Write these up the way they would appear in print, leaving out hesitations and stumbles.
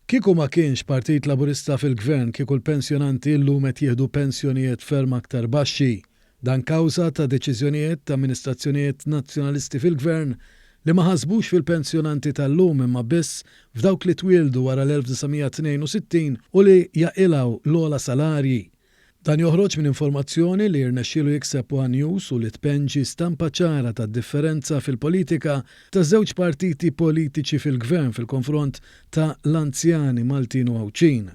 Kieku ma kienx Partit Laburista fil-Gvern kieku l-pensjonanti llum qed jieħdu pensjonijiet ferm aktar baxxi. Dan kawża ta' deċiżjonijiet ta' amministrazzjonijiet Nazzjonalisti fil-Gvern li ma ħasbux fil-pensjonanti tal-lum imma biss f'dawk li twieldu wara l-1962 u li jaqilgħu l-ogħla salarji. Dan joħroġ minn informazzjoni li rnexxielu jikseb one News u li tpenġi stampa ċara tad-differenza fil-politika taż-żewġ partiti politiċi fil-Gvern fil-konfront ta' l-anzjani Maltin u Għawdxin.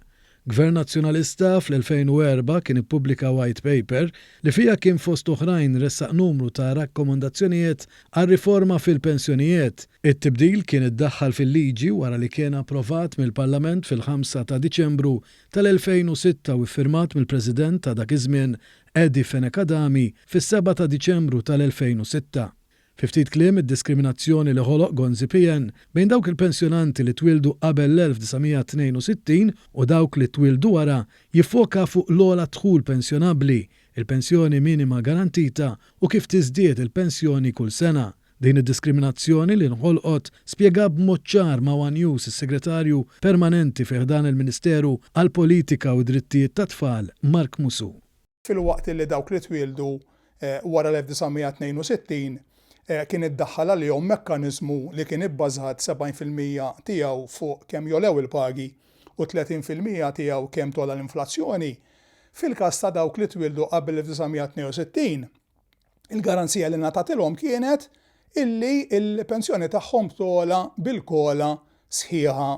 Gvern Nazzjonalista fl-2004 kien ippubblika White Paper li fiha kien fost oħrajn ressaq numru ta' rakkomandazzjonijiet għal riforma fil-pensjonijiet. It-tibdil kien iddaħħal fil-liġi wara li kien approvat mill-Parlament fil-5 ta' Diċembru tal-2006 u ffirmat mill-President ta' dak iż-żmien Eddie Fenech Adami fis-7 ta' Diċembru tal-2006. Fi ftit kliem id-diskriminazzjoni li ħoloq Gonzi PN bejn dawk il-pensjonanti li twieldu qabel l-1962 u dawk li twieldu wara jiffoka fuq l-ogħla dħul pensjonabbli, il-pensjoni minima garantita u kif tiżdied il-pensjoni kull sena. Din id-diskriminazzjoni li nħolqot spjega b'mod ċar ma' one News is-Segretarju Permanenti fi ħdan il-Ministeru għall-Politika u d-Drittijiet tat-Tfal, Mark Musù. Filwaqt li dawk li twieldu wara l-1962 kien iddaħħal għalihom mekkaniżmu li kien ibbażat 70% tiegħu fuq kemm jogħlew il-pagi u 30% tiegħu kemm togħla l-inflazzjoni, fil-każ ta' dawk li twieldu qabel l-1962, Il-garanzija li ngħatatilhom kienet illi l-pensjoni tagħhom togħla bil-COLA sħiħa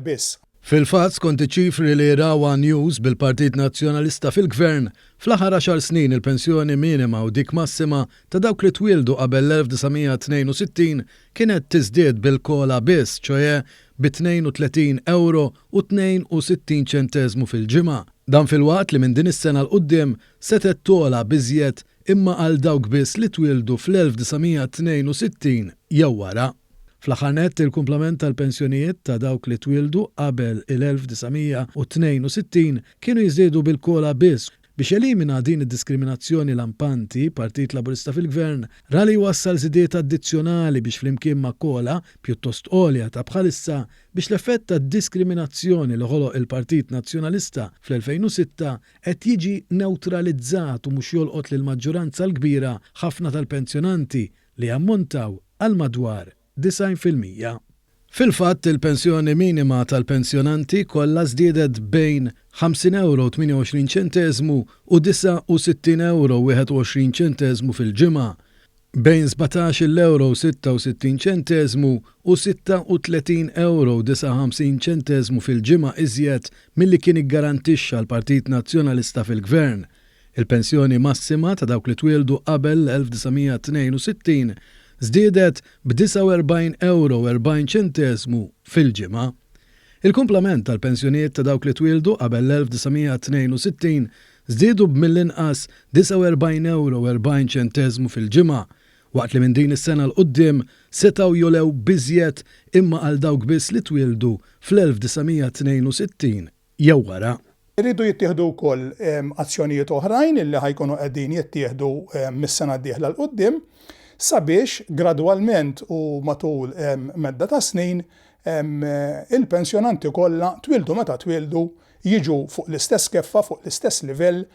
biss. Fil-fatt, skont iċ-ċifri li ra one News bil-Partit Nazzjonalista fil-Gvern, fl-aħħar għaxar snin il-pensjoni minima u dik massima ta' dawk li twieldu qabel l-1962 kienet tiżdied bil-COLA biss, ċoe bi 32 ewro u 62 ċenteżmu fil-ġimgħa. Dan filwaqt li minn din is-sena 'l quddiem setgħet togħla b'iżjed imma għal dawk biss li twieldu fl-1962 jew wara. Fl-aħħar nett, il-kumplament tal-pensjonijiet ta' dawk li twieldu qabel il-1962 kienu jiżdiedu bil-COLA biss. Biex jelimina din id-diskriminazzjoni lampanti, Partit Laburista fil-Gvern ra li jwassal żidiet addizzjonali biex flimkien ma' COLA pjuttost għolja ta' bħalissa biex l-effett tad-diskriminazzjoni li ħoloq il-Partit Nazzjonalista fl-2006 qed jiġi newtralizzat u mhux jolqot lill-maġġuranza l-kbira ħafna tal-pensjonanti li jammontaw għal madwar 90%. Fil-fatt, il-pensjoni minima tal-pensjonanti kollha żdiedet bejn 50 ewro u 28 ċenteżmu u 69 ewro u 21 ċenteżmu fil-ġimgħa. Bejn sbatax-il ewro u 66 ċenteżmu u 36 ewro u 59 ċenteżmu fil-ġimgħa iżjed milli kien iggarantixxa l-Partit Nazzjonalista fil-Gvern. Il-pensjoni massima ta' dawk li twieldu qabel l-1962 żdiedet b'49 ewro u 40 ċenteżmu fil-ġimgħa. Il-kumplament tal-pensjonijiet ta' dawk li twieldu qabel l-1962 żdiedu b'mill-inqas 49 ewro u 40 ċenteżmu fil-ġimgħa, waqt li minn din is-sena 'l quddiem setgħu jogħlew b'iżjed imma għal dawk biss li twieldu fl-1962 jew wara. Iridu jittieħdu wkoll azzjonijiet oħrajn illi ħa jkunu qegħdin jittieħdu mis-sena d-dieħla 'l quddiem sabiex gradwalment u matul medda ta' snin il-pensjonanti kollha, twieldu meta twieldu, jiġu fuq l-istess keffa, fuq l-istess livell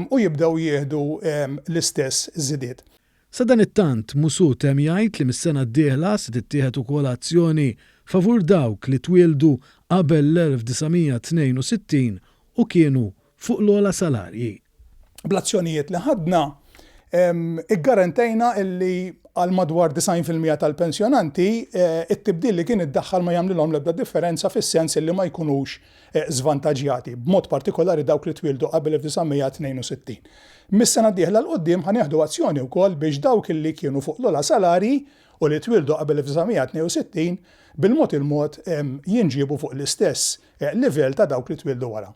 u jibdew jieħdu l-istess żidiet. Sadanittant, Musù temm jgħid li mis-sena d-dieħla se tittieħed ukoll azzjoni favur dawk li twieldu qabel l-1962 u kienu fuq l-ogħla salarji. Bl-azzjonijiet li ħadna, iggarantejna li għal madwar 90% tal-pensjonanti, it-tibdil li kien iddaħħal ma jagħmlilhom l-ebda differenza fis-sens li ma jkunux żvantaġġjati, b'mod partikolari dawk li twieldu qabel 1962. Mis-sena d-dieħla 'l quddiem ħa nieħdu azzjoni wkoll biex dawk li kienu fuq l-ogħla salarji u li twieldu qabel 1962 bil-mod il-mod jinġiebu fuq l-istess livell ta' dawk li twieldu wara.